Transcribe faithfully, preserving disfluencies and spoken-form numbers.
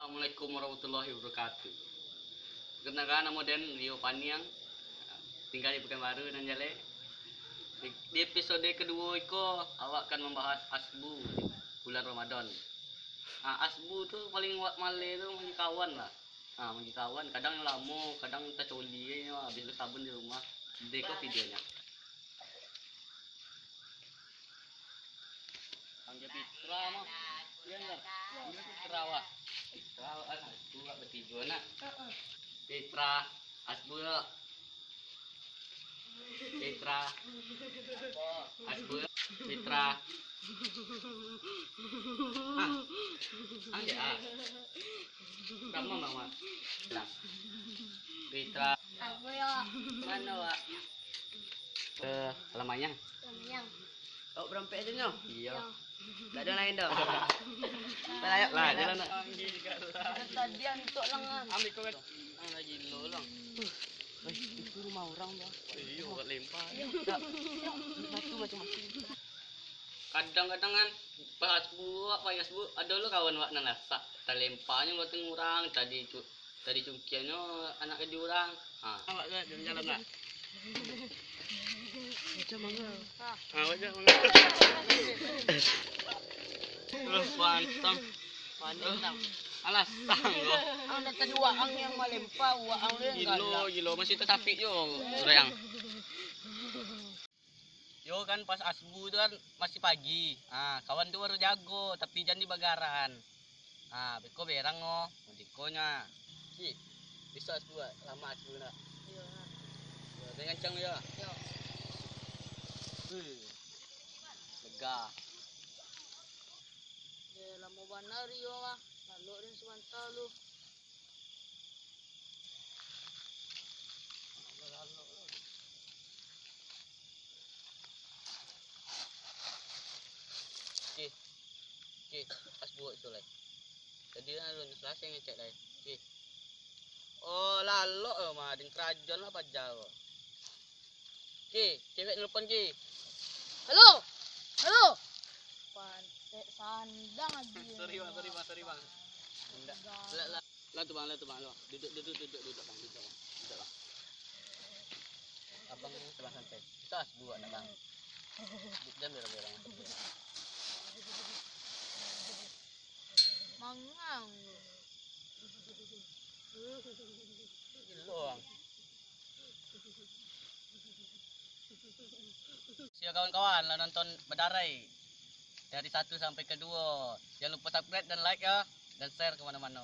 Assalamualaikum warahmatullahi wabarakatuh. Perkenalkan, namo den Rio Paniang, tingga di Pekanbaru nan jaleh. Di, di episode kaduo iko, awak akan mambahas asbu bulan Ramadan. Ah, asbu tu paling awak maleh tu manjadi kawan lah. Ah, manjadi kawan, kadang lamo, kadang tacoli, abih tu sabun di rumah. Deko videonyo. Panggil Pitra mah. Iya, benar. Panggil Pitra, wak. Pitra, wak, aku, wak, batigo, nak. Pitra, asbu, wak. Pitra. Asbu, Pitra. Ah. Angge, ah. Kamu, Mama. Nah. Pitra. Aku, ya. Mana, wak? Ke lamanya. Lamanya. Oh, berampek aja nyo. Iya. Yo. Tak ada lain dah. Lah, jalan nak. Tadi antuk lang, ah. Ambil kau kan. Ah, lagi lo lang. Eh, itu rumah orang dah. Iyo, buat lempar. Tak. Satu macam-macam. Kadang-kadang kan, pas buak, pas buak, ada lo kawan wak nan lasak. Talemparnyo batang urang, tadi tu Tadi cungkiangnyo anak kecil urang. Ha. Awak tu jalan-jalan tak? Macam mana? Ha, macam mana? Loh, pantang. Pantang. Alah, tang lo. Ang dah tadi waang yang malempa, waang tu yang galak. Gilo, gilo. Masih tasapik jo, surang. Yo kan, pas asbu tu kan masih pagi. Ah, kawan tu baru jago, tapi jan dibagaran. Ah, beko berang oh, madikonyo. Ki, besok asbu ah, lama asbu nak. Iyo, nah. Yo, den gancang yo. Yo. Wih, lega. Eh, lamo bana iyo mah. Lalok den sabanta lu. Oke. Oke, pas buat tu lai. Tadi kan alun salasai ngecek lai. Oke. Oh, lalok lo mah, den karajon lah paja ko. Ki, cewek nelpon, Ki. Halo. Halo. Pantek sandang aja. Sorry, Bang, sorry, Bang, sorry, Bang. Indak. Lah, lah. Lah tu, Bang, lah tu, Bang, lah. Duduk, duduk, duduk, duduk, Bang, duduk, Bang. Duduk, Bang. Abang ni salah santai. Kita asbu nak, Bang. Jangan berang-berang. Mangang. Gilo, Bang. Siap kawan-kawan lah nonton Badarai dari satu sampai ke dua. Jangan lupa subscribe dan like ya, dan share ke mana-mana.